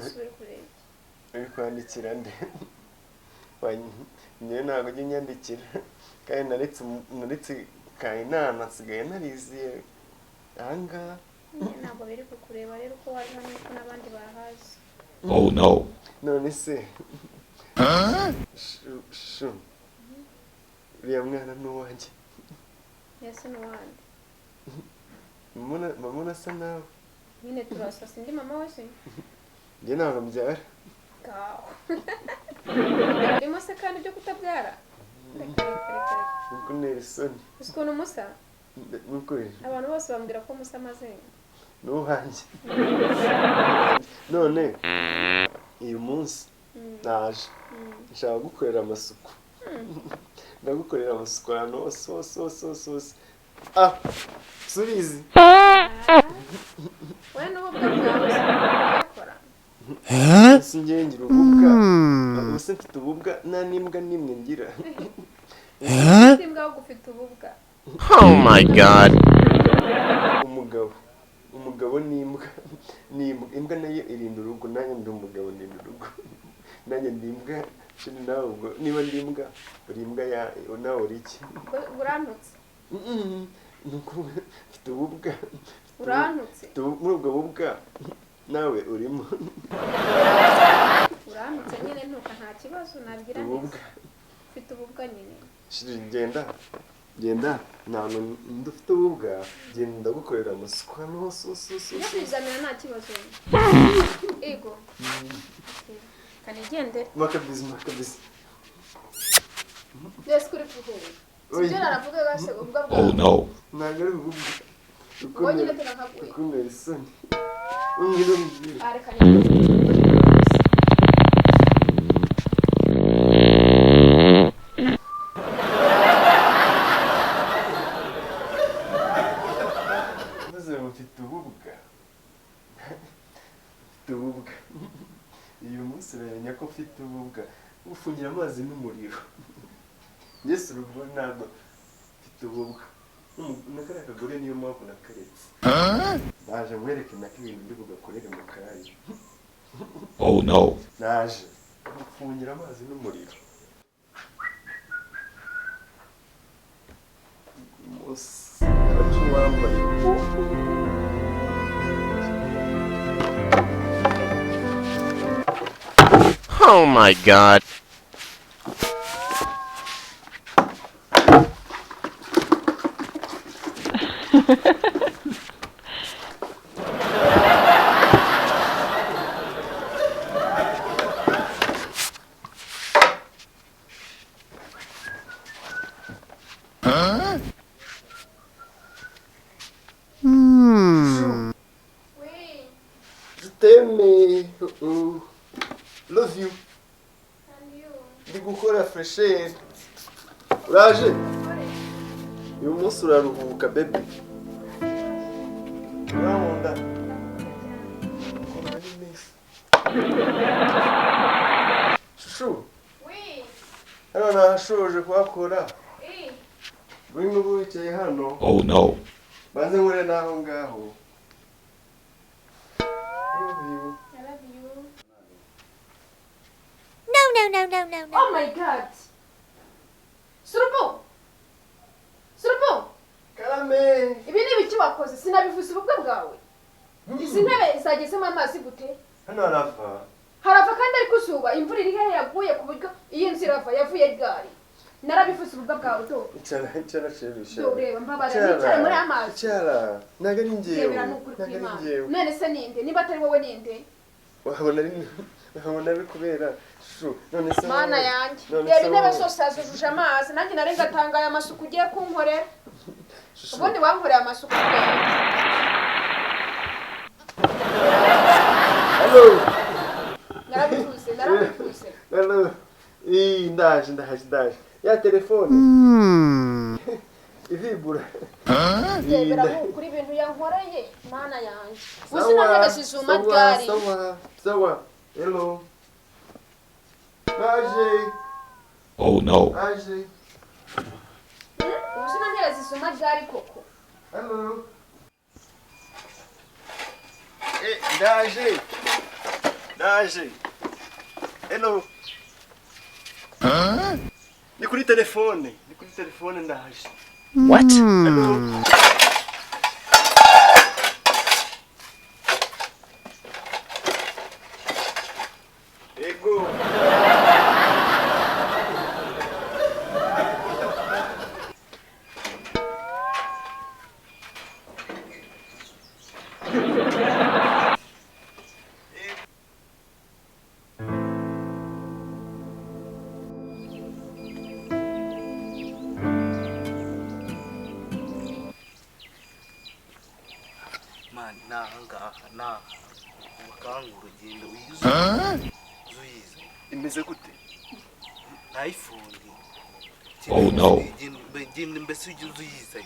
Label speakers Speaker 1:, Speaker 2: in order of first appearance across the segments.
Speaker 1: Usubire kureba.
Speaker 2: Uri kwandikira nde? Njyewe ntabwo ujya unyandikira, kandi naretse kayinana, nsigaye nariziye ahangaha.
Speaker 1: Nyine ntabwo biri kukureba rero, uko waje hano uko n'abandi bahazi.
Speaker 3: Oh no.
Speaker 2: None se shu, uriya mwana ni uwanjye?
Speaker 1: Ese ni uwande?
Speaker 2: Mama unasa nawe.
Speaker 1: Nyine turasa, sindi mama we se?
Speaker 2: Njye ntabwo mbyara.
Speaker 1: Ngaho urimo se kandi byo kutabyara? Reka, reka, reka, reka.
Speaker 2: Nuko ntera isoni.
Speaker 1: Uzi ukuntu musa?
Speaker 2: Nukuri.
Speaker 1: Abantu bose bambwira ko musa amaze.
Speaker 2: Ni uwanjye. None uyu munsi naje nshaka gukorera amasuku, ndagukorera amasuku ahantu hose hose hose hose hose. Ah, subizi.
Speaker 1: Wowe n'ububwa bwawe uyakora.
Speaker 2: Ese njyewe ngira ububwa? Ubu se mfite ububwa? Nta n'imbwa n'imwe ngira.
Speaker 1: Ufite imbwa ahubwo ufite ububwa.
Speaker 3: Oh my God.
Speaker 2: Umugabo n'imbwa ni imbwa. Imbwa nayo irinda urugo, nanjye ndi umugabo, ndinda urugo, nanjye ndi imbwa. Shini, nawe ubwo niba ndi imbwa, uri imbwa ya nawe uri iki?
Speaker 1: Urantutse.
Speaker 2: Ni ukuvuga mfite ububwa.
Speaker 1: Urantutse.
Speaker 2: Muri ubwo bubwa nawe urimo.
Speaker 1: Urantutse nyine, ntuka, nta kibazo nabwira.
Speaker 2: Ububwa.
Speaker 1: Neza, ufite ububwa nyine.
Speaker 2: Shiri, genda genda, ntabwo ndi ufite ububwa. Genda, ndagukorera amasuku hano hose hose hose
Speaker 1: Ujya
Speaker 2: hose.
Speaker 1: kwizamira, nta kibazo. Ego kanigendere.
Speaker 2: Makabizi, makabizi.
Speaker 1: Byose kuri kuhura.
Speaker 2: Oya.
Speaker 1: Sibyo naravugaga se, ububwa
Speaker 3: Oh
Speaker 1: bwawe?
Speaker 3: no.
Speaker 2: Ntabwo ari ububwa.
Speaker 1: Ubwo nyine turankaguye.
Speaker 2: Ukumera isoni, umbwira, umbwira.
Speaker 1: Ah, reka nigendere.
Speaker 2: Maze mfite ububwa, mfite ububwa. Uyu munsi uramenya ko mfite ububwa, ufungira amazi n'umuriro. Yesu, urugo ntabwo mfite ububwa. Na kariya kagore niyo mpamvu nakaretse. Naje nkwereke nako ibintu ndi bugakorere mu kanya.
Speaker 3: Oh no.
Speaker 2: Naje gufungira amazi n'umuriro. Uyu munsi abacu wambaye.
Speaker 3: Oh my God.
Speaker 1: Oui.
Speaker 2: Je t'aime, oh, oh. Love you.
Speaker 1: And you.
Speaker 2: Ndi gukora fraîcheur. Uraje? Uyu munsi uraruhuka, baby. Urankunda? Ukunda ni neza. Chouchou,
Speaker 1: Oui.
Speaker 2: hano nahashoje kuhakora.
Speaker 1: Oui.
Speaker 2: Buri ngubu wicaye hano.
Speaker 3: Oh no.
Speaker 2: Banze nkore n'aho ngaho. Love you.
Speaker 1: I love you.
Speaker 4: No, no, no, no, no, no.
Speaker 1: Oh my God! Surubu! Surubu!
Speaker 2: Karame!
Speaker 1: Ibi ni ibiki wakoze? Sinabivuze ububwa bwawe? Izi ntebe zagezemo amazi gute?
Speaker 2: Hano harava.
Speaker 1: Harava kandi ari kuzuba, imvura iri hehe yaguye ku buryo iyi nzu irava? Yavuye ryari? Narabivuze ububwa bwawe do.
Speaker 2: Icara, icara chérie, icara.
Speaker 1: Do, reba, mbabarira, nicare muri amazi.
Speaker 2: Icara. Ntabwo ari njyewe.
Speaker 1: Rebera, ni ukuri
Speaker 2: Ntabwo ari
Speaker 1: kw'Imana.
Speaker 2: njyewe.
Speaker 1: None se ninde? Niba atari wowe ninde?
Speaker 2: Wabona ari kubera shu none se
Speaker 1: Mana
Speaker 2: wowe-
Speaker 1: yanjye!
Speaker 2: None
Speaker 1: Reba
Speaker 2: se
Speaker 1: intebe
Speaker 2: wowe-
Speaker 1: zose yazujuje amazi, nanjye nari ngatangaye amasuku ugiye kunkorera.
Speaker 2: Chouchou,
Speaker 1: Ubundi wankoreye amasuku ubwenge.
Speaker 2: Hello.
Speaker 1: Narabivuze, narabivuze.
Speaker 2: Hello. Ih, ndaje, ndaje, ndaje. Ya telefone ivibura.
Speaker 1: Rebera nk'ukuri ibintu yankoreye, Mana yanjye! Gusa ino ntebe zizuma
Speaker 2: Sawa,
Speaker 1: ryari?
Speaker 2: sawa, sawa. Hello. Naje.
Speaker 3: Oh no.
Speaker 2: Naje.
Speaker 1: Ubu zino ntebe zizuma ryari koko?
Speaker 2: Hello. Eh, ndaje. Ndaje. Hello. Ni kuri telefone, ni kuri telefone ndaje.
Speaker 3: What?
Speaker 2: Hello. Ego.
Speaker 4: Man, nahangaha bakanga urugendo uyize
Speaker 2: Imeze gute?
Speaker 4: ntayifunge.
Speaker 3: Oh, no.
Speaker 4: Genda mbese ujye uyize.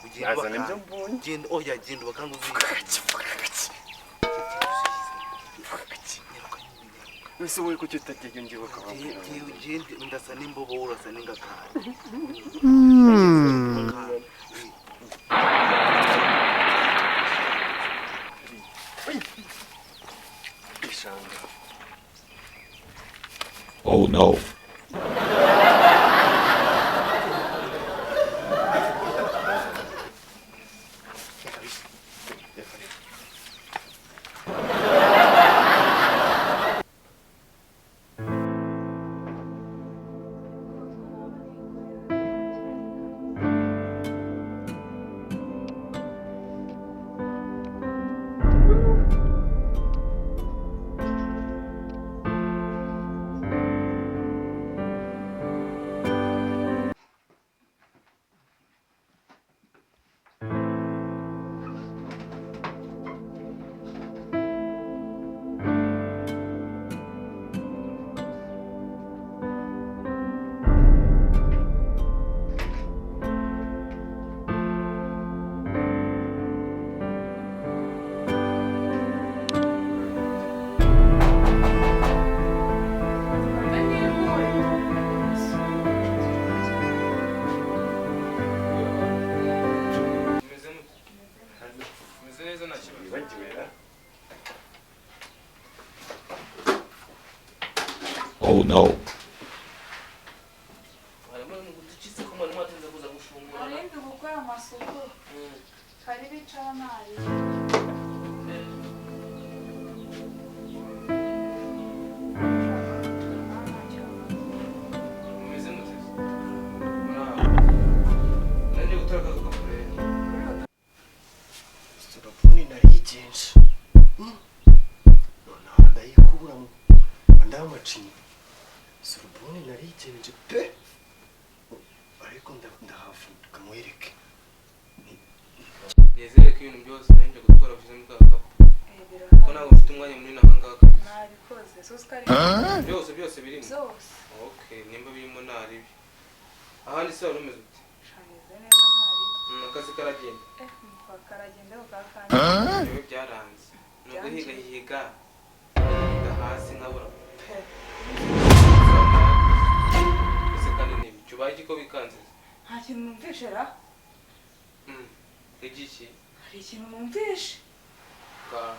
Speaker 4: Ugenda
Speaker 2: Nazana ibyo
Speaker 4: ubakanga.
Speaker 2: mbonye.
Speaker 4: Genda oya genda ubakanga uzuyize.
Speaker 2: Ese wowe kuki utajya ngiye bakababwira?
Speaker 4: Genda ndasa n'imbobo urasa n'ingakara.
Speaker 2: Ishanga.
Speaker 3: Oh no.
Speaker 5: Meze neza nta kibazo.
Speaker 2: Wibagiwe ra?
Speaker 3: Oh no.
Speaker 4: Ducitse ko mwarimu atinze kuza gufungura.
Speaker 6: Narindi gukora amasuku hari bicara nabi.
Speaker 5: Meze mute? Muraho. Nanjye gutora akazu kakureba.
Speaker 2: Sorobuni nariyigenje. Noneho ndayikuramo. Ndamacinya. Sorobuni nariyigenje pe. Ariko ndahava kamwereke.
Speaker 5: Nizere ko ibintu byose nanjye gutora bishyize mu gakapu. Ko ntabwo mfite umwanya munini aha ngaha kabisa.
Speaker 6: Nabikoze susi ko ari
Speaker 5: Byose byose birimo.
Speaker 6: byose.
Speaker 5: Okay, nimba birimo naribi. Ahandi se wari umeze ute?
Speaker 6: Shameze neza ntari.
Speaker 5: Akazi karagenda.
Speaker 6: Karagenda kakanya.
Speaker 5: Yewe byaranze. Ni uguhiga higa. Higa hasi nkabura. Pe. Ese kandi ni ibiki? Ubaye iki ko bikanze?
Speaker 6: Nta kintu numvishe ra.
Speaker 5: Igiki?
Speaker 6: Hari ikintu numvishe.
Speaker 5: Ka.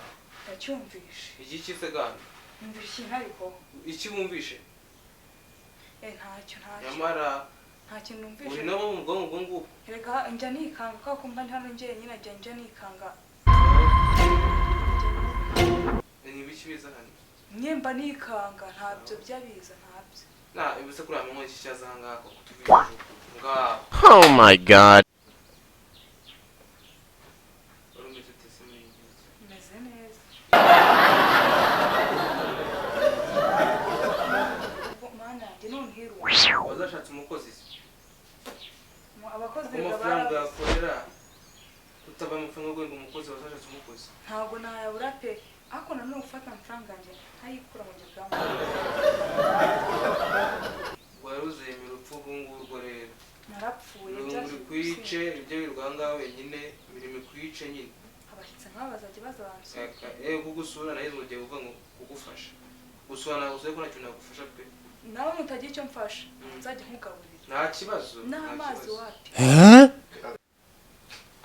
Speaker 6: Ndacyumvishe.
Speaker 5: Igiki se kandi?
Speaker 6: Numvishe ikintu ariko.
Speaker 5: Iki wumvishe?
Speaker 6: Ntacyo ntacyo.
Speaker 5: Nyamara
Speaker 6: Nta kintu numvishe.
Speaker 5: uri nabo mu bwonko ubwo ngubwo.
Speaker 6: Reka njya nikanga kwa kumva ndi hano njyenyine njya nikanga.
Speaker 5: Ni ibiki biza hano?
Speaker 6: Nyemba nikanga ntabyo byabiza ntabyo.
Speaker 5: Na ibise kuri amanywa iki cyaza aha ngaha ko kutuvugije ngaho.
Speaker 3: Oh my god.
Speaker 5: Wari umeze ute se muri iyi minsi?
Speaker 6: Meze neza. Mana yanjye ntuntihirwe.
Speaker 5: Wazashatse umukozi se?
Speaker 6: Abakozi
Speaker 5: Amafaranga yakorera utaba amafaranga yo guhemba umukozi wazashatse umukozi.
Speaker 6: Ntabwo nayabura pe. Ariko nanone gufata amafaranga yanjye ntayikura mu gigambo.
Speaker 5: Wari uzemera urupfu urwo ngurwo rero.
Speaker 6: Narapfuye
Speaker 5: Urumuri kwice ibyo wirirwa aha ngaha wenyine imirimo ikwice nyine.
Speaker 6: Abashyitsi nk'aba bazajya baza bansura.
Speaker 5: Kugusura nayo ugiye kuvuga ngo kugufasha. Gusura nagusura ko ntacyo nagufasha pe.
Speaker 6: Nawe mutagira icyo mfasha nzajya nkugaburira.
Speaker 5: Nta kibazo.
Speaker 6: N'amazi wapi.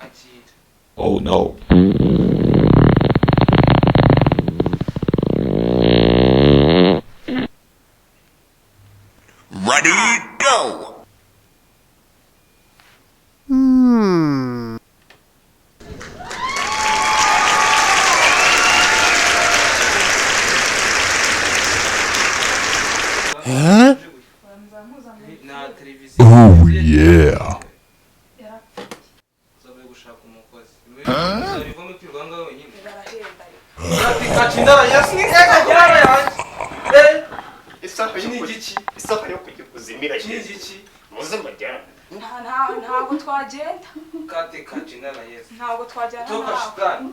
Speaker 5: Akira.
Speaker 3: Oh no.
Speaker 5: Na televiziyo.
Speaker 3: Oh yeah.
Speaker 5: Uzabe gushaka umukozi. Uzabivamo kwirwanga wenyine. Ati kachindara yasi eka kirara yanjye. Eh,
Speaker 2: Isaha
Speaker 5: iki ni igiki?
Speaker 2: Isaha yo kujya kuzimira.
Speaker 5: Iki ni igiki?
Speaker 2: Muze mujyane.
Speaker 6: Ntabwo twagenda.
Speaker 5: Kate kachindara yesi.
Speaker 6: Ntabwo twajyana
Speaker 5: Toka
Speaker 6: nawe.
Speaker 5: shitani.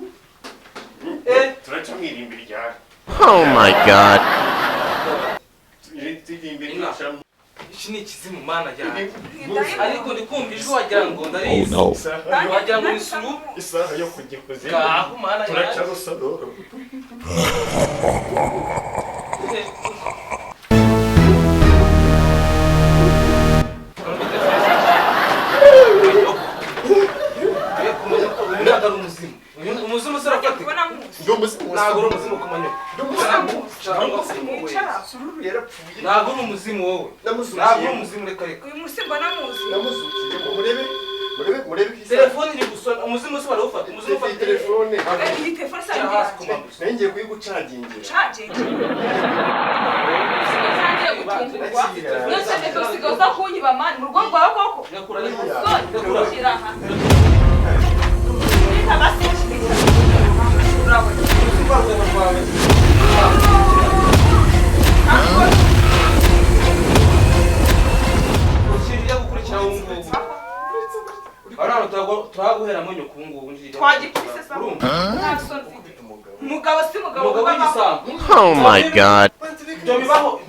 Speaker 5: Eh,
Speaker 2: Turaca mwirimbi ryawe.
Speaker 3: Oh my god.
Speaker 2: Turirimbi
Speaker 5: Ina.
Speaker 2: ryacu.
Speaker 5: Iki ni ikizimu mana yanjye.
Speaker 6: Ndayibona.
Speaker 5: Ariko ndi kumva ijwi wagira ngo
Speaker 3: Oh
Speaker 5: ndarizi.
Speaker 3: no.
Speaker 5: Wagira ngo ni suru.
Speaker 2: Isaha yo kujya kuzimu.
Speaker 5: Gaho mana
Speaker 2: Turaca
Speaker 5: yanjye.
Speaker 2: rusororo.
Speaker 5: Umuzimu sirafatika.
Speaker 6: Kubona nkuzi.
Speaker 2: Ndi umuzimu.
Speaker 5: Ntabwo uri umuzimu kumanywa.
Speaker 2: Ndi umuzimu.
Speaker 6: Mwicara.
Speaker 2: Sururu yarapfuye.
Speaker 5: Ntabwo uri umuzimu wowe.
Speaker 2: Namuzukiye.
Speaker 5: Ntabwo uri umuzimu reka reka.
Speaker 6: Uyu musi mbona nkuzi.
Speaker 2: Namuzukiyemo. Murebe. Murebe murebe ko isaha.
Speaker 5: Telefone iri gusona. Umuzimu se barawufata. Umuzimu
Speaker 2: Iyi
Speaker 5: ufata
Speaker 2: telefone.
Speaker 6: Iyi telefone
Speaker 5: Shyira hasi ku
Speaker 6: isa
Speaker 5: maguru.
Speaker 2: Nari ngiye kuyigucagingira.
Speaker 6: Charging. Utangiye gutungurwa. Nose mbese usigaye uza kunyiba mani mu rugo rwawe koko.
Speaker 5: Rekura reka.
Speaker 6: Soni, shyira aha. Reka basi shyira. Urabona.
Speaker 5: Umuzimu urwego rwawe. Ikintu ujya gukurikira ubu ngubu. Hano turaguheramo nyoko ubu ngubu.
Speaker 6: Twagikubise sa.
Speaker 5: Urumva?
Speaker 6: Nta soni mfite.
Speaker 2: Umugabo.
Speaker 6: Umugabo si mugabo.
Speaker 5: Umugabo w'igisambo.
Speaker 3: Oh my god.
Speaker 5: Ibyo bibaho,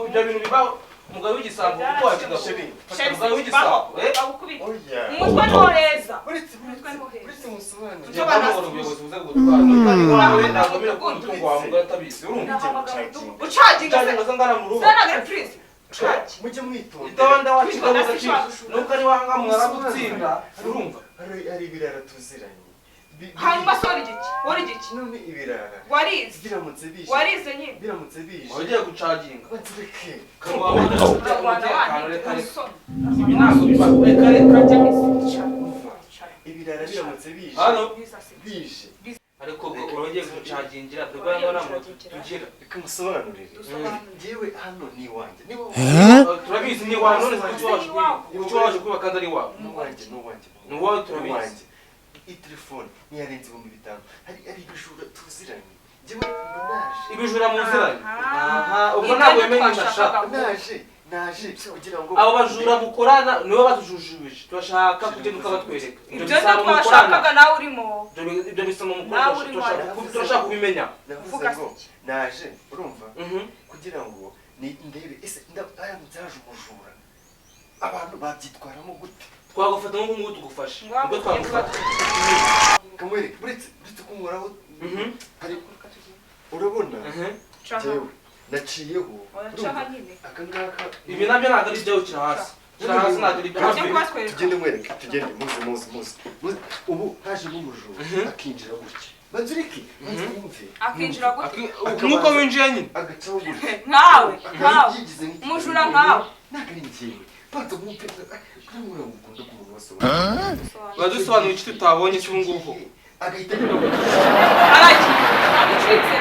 Speaker 5: ibyo bintu bibaho. Umugabo w'igisambo kuko wakigabo.
Speaker 2: Sheri.
Speaker 5: Umugabo w'igisambo. Eh?
Speaker 6: Bagukubita.
Speaker 2: Oya.
Speaker 6: Umutwe niwo heza.
Speaker 2: Uretse
Speaker 6: Umutwe niwo heza.
Speaker 2: uretse musobanurire.
Speaker 5: Njya guhamagara ubuyobozi buze kugutwara. Wawe ntabwo bira ko umutungo wawe umugore atabizi. Urumva?
Speaker 6: Ucaginga se.
Speaker 5: Cyangwa se ngana mu rugo.
Speaker 6: Sana please. Ucaginga.
Speaker 2: Mujye mwitonda.
Speaker 5: Itonda wakigabo uzacika. Nuko ari wanga mwaragutsinda. Urumva?
Speaker 2: Hari ibirara tuziranye.
Speaker 6: Hanyuma se wari igiki? Wari igiki?
Speaker 2: None ibirara.
Speaker 6: Warize.
Speaker 2: Biramutse bije.
Speaker 6: Warize nyine.
Speaker 2: Biramutse bije.
Speaker 5: Wagiye gucaginga.
Speaker 2: Banzireke.
Speaker 3: Oh no.
Speaker 5: Umutekano reka reka.
Speaker 6: Soni.
Speaker 5: Ibi ntabwo bibaho. Reka reka.
Speaker 2: Ibirara biramutse bije.
Speaker 5: Hano.
Speaker 2: Bije.
Speaker 5: Ariko ubwo urongeye gucagingira dore ko nta muntu tugira.
Speaker 2: Reka musobanurire. Njyewe hano ni iwanjye. Niba
Speaker 5: Turabizi ni iwawe none se kuki waje kwiba? Kuki waje kwiba kandi ari iwawe?
Speaker 2: ni uwanjye ni uwanjye.
Speaker 5: Ni uwawe turabizi.
Speaker 2: Uwanjye. Iyi telefone niyarenze 5000. Hari ibijura tuziranye. Njyewe mba naje.
Speaker 5: Ibijura muziranye.
Speaker 6: Aha.
Speaker 5: Aha, ubwo ntabwo wemeye indasha.
Speaker 2: Naje kugira ngo
Speaker 5: Abo bajura mukorana nibo batujujubije. Turashaka kugenda ukabatwereka.
Speaker 6: Ibyo nibyo twashakaga nawe urimo.
Speaker 5: Ibyo bisamo mukorana
Speaker 6: Nawe urimo
Speaker 5: turashaka kubimenya.
Speaker 2: Navuze
Speaker 6: Uvuga
Speaker 2: ngo
Speaker 6: se.
Speaker 2: naje urumva
Speaker 5: Mhm.
Speaker 2: kugira ngo ni ndebe ese aramutse haje umujura abantu babyitwaramo gute.
Speaker 5: Twagufata nk'ubu ngubu tugufashe. Ubwo twagufata.
Speaker 2: Kamwereke uretse kunkoraho.
Speaker 5: Mhm.
Speaker 2: Hari urabona
Speaker 5: Mhm.
Speaker 2: jewe naciyeho
Speaker 6: Uracaha nyine.
Speaker 2: aka ngaka.
Speaker 5: Ibi nabyo ntabwo ari ibyawe ukira hasi. Shyira hasi ntabwo ari ibyawe.
Speaker 6: Tujye kubatwereka.
Speaker 2: Tugende mwereke tugende muze muze muze muze. Ubu hajemo umujura akinjira gutya. Banza ureke banza wumve.
Speaker 6: Akinjira gute?
Speaker 5: Nk'uko winjiye nyine.
Speaker 2: Agacaho gutya.
Speaker 6: Nkawe, nkawe.
Speaker 2: Yigize nk'iki-
Speaker 6: Umujura nkawe.
Speaker 2: Ntabwo ari njyewe. Banza wumve kuramura ngukunda ku muntu wasobanura.
Speaker 5: Uradusobanurira icyo tutabonye cy'ubu ngubu.
Speaker 2: Agahita anyura gutya.
Speaker 6: Aragiye. Agucitse.